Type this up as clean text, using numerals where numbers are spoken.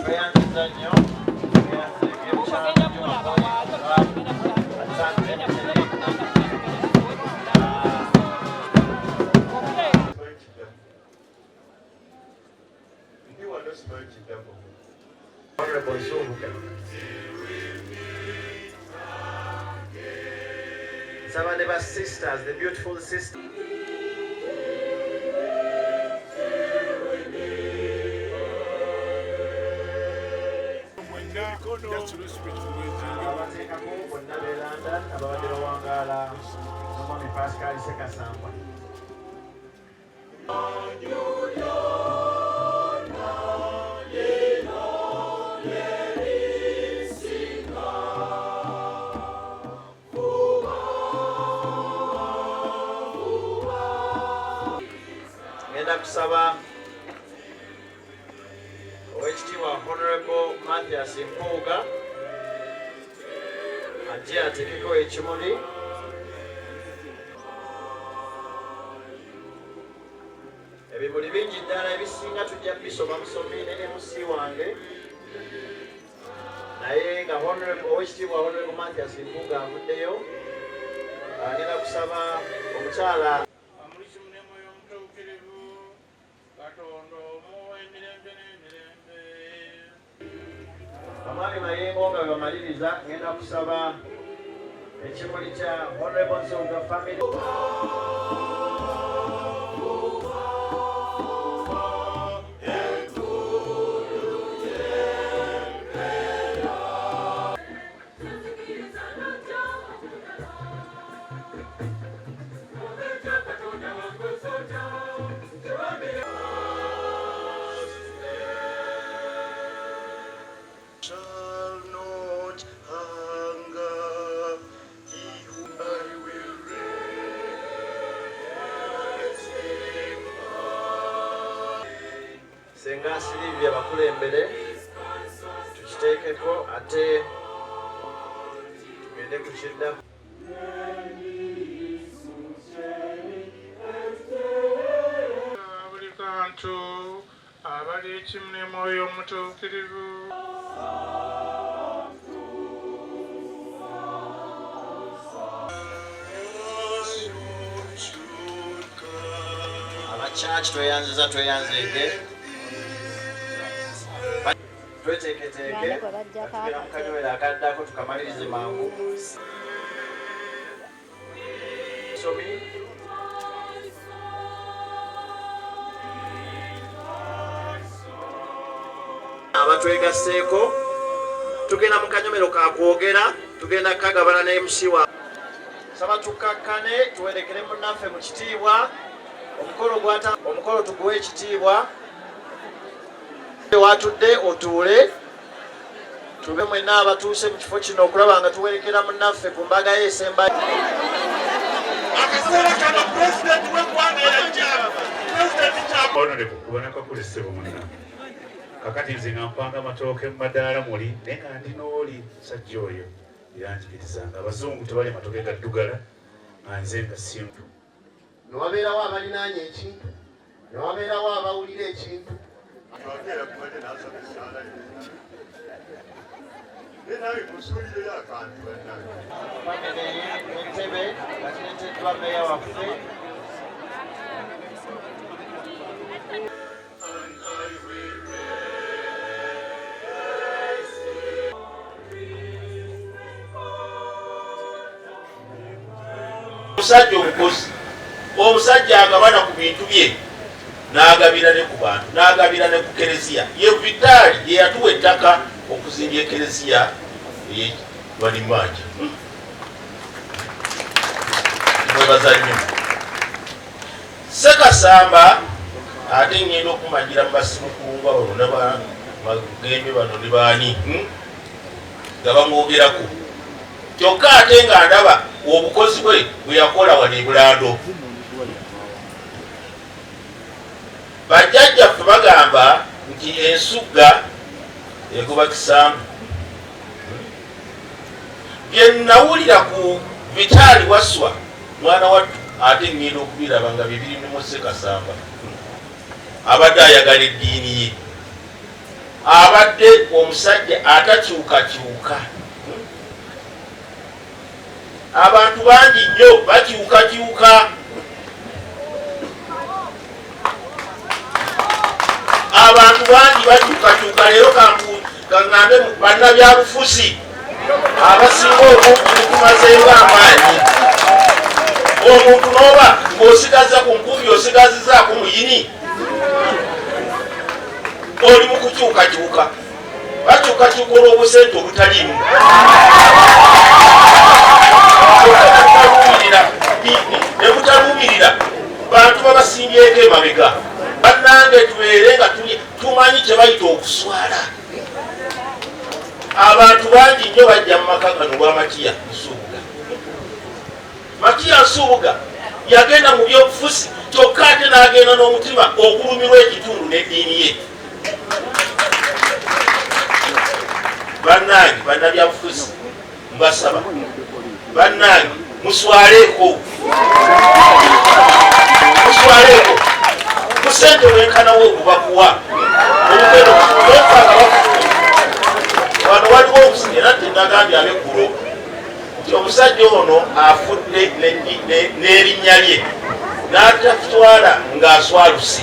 Tweyanziza nnyo. Honorable Nsubuga. Nsaba ne ba sisters, the beautiful sisters. Abateekako bonna b'e London ababadde bawangaala n'omwami Pascal Ssekasamba. Ngenda kusaba Oweekitiibwa Honorable Mathias Mpuuga ajje ateekeko ekimuli. Ebimuli bingi ddala, ebisinga tujja bisoma busomi ne MC wange, naye nga Oweekitiibwa Honorable Mathias Mpuuga avuddeyo, agenda kusaba omukyala Amulikimu ne Mwoyo Omutuukirivu, Katonda omu emirembe n'emirembe. Omwami Mayengo nga bwe bamaliriza, ngenda kusaba ekimuli kya Honorable Nsubuga family. Shall not hunger, he who I will raise him up. Senga Silivia bakulembere tukiteekeko, ate tugende ku kiddako. Buli kantu abali ekimu ne Mwoyo Omutuukirivu. Should come. Abakyaki tweyanziza, tweyanzeege, tweteeketeeke. Bane gwe bajjako Tugenda mu akatebe. kanywero akaddako, tukamalirize mangu. Somi. Abatwegasseeko, tugenda mu kanyomero ka kwogera, tugenda kukagabana ne MC wa. Saba tukkakkane, tuwerekere munnaffe mu kitiibwa. Omukolo gwata, omukolo tuguwe ekitiibwa. Watudde otuule, tube mwenna abatuuse mu kifo kino okulaba nga tuwerekera munnaffe ku mbaga ye esemba. Akaseera kano pulezidenti w'eggwanga yajja, Pulezidenti kya Honorable, kuboneka kuli ssebo munna. Kakati nze nga mpanga amatooke mu madaala muli, naye nga ndi n'oli musajja oyo yanjigirizanga abazungu tebalya matooke gaddugala, nga nze nga simpu. Ne wabeerawo abalinaanya ekintu, ne wabeerawo abawulira ekintu. Twakeera kubadde n'asaba essaala ye. Naye naawe musuulireyo akantu, bannange. Famire Entebe nga kireeteddwa meeya waffe. And I will raise him. Omusajja omukozi, omusajja agabana ku bintu bye, n'agabira ne ku bantu, n'agabira ne ku kereziya. Ye Vitaali ye yatuwa ettaka okuzimbya ekereziya ey'Balimanja. Mwebaza nnyo Sekasamba. Ate ngenda okumanjira mu basimukungwa bano nabamagembe bano ne baani, Nga bamwogerako, kyokka ate nga ndaba obukozi bwe bwe yakola wano e Bulando. Bajjajjaffe bagamba nti ensugga egoba kisambu. Bye nawulira ku Vitaali Waswa mwana wattu, ate ngenda okubiraba nga bye biri ne mu Ssekasamba. Abadde ayagala eddiini ye, abadde omusajja atakyukakyuka. Abantu bangi nnyo bakyukakyuka. Abantu bangi bakyukakyuka. Leero kaŋŋambe bannabyabufuzi abasinga obungi mutumazeemu amaanyi. Omuntu n'oba ng'osigaza ku nkumbi, osigazizaako muyini, oli mu kukyukakyuka. Bakyukakyuka olw'obusente obutaliimu, ne butaluubirira bantu babasimbyeko emabega. Bannange, tubeere nga tumanyi kye bayita okuswala. Abantu bangi nnyo bajja mu maka gano olwa Matiya Nsubuga. Matiya Nsubuga yagenda mu byobufuzi, kyokka ate n'agenda n'omutima ogulumirwa ekitundu n'eddiini ye. Bannange bannabyabufuzi, mbasaba bannange, muswaleeko, muswaleeko ku sente wenkanawo ogubakuwa obugendo nofanga. Wano waliwo, era tenagambye abeggulo nti omusajja ono afudde n'erinnya lye n'atakutwala ng'aswaluse.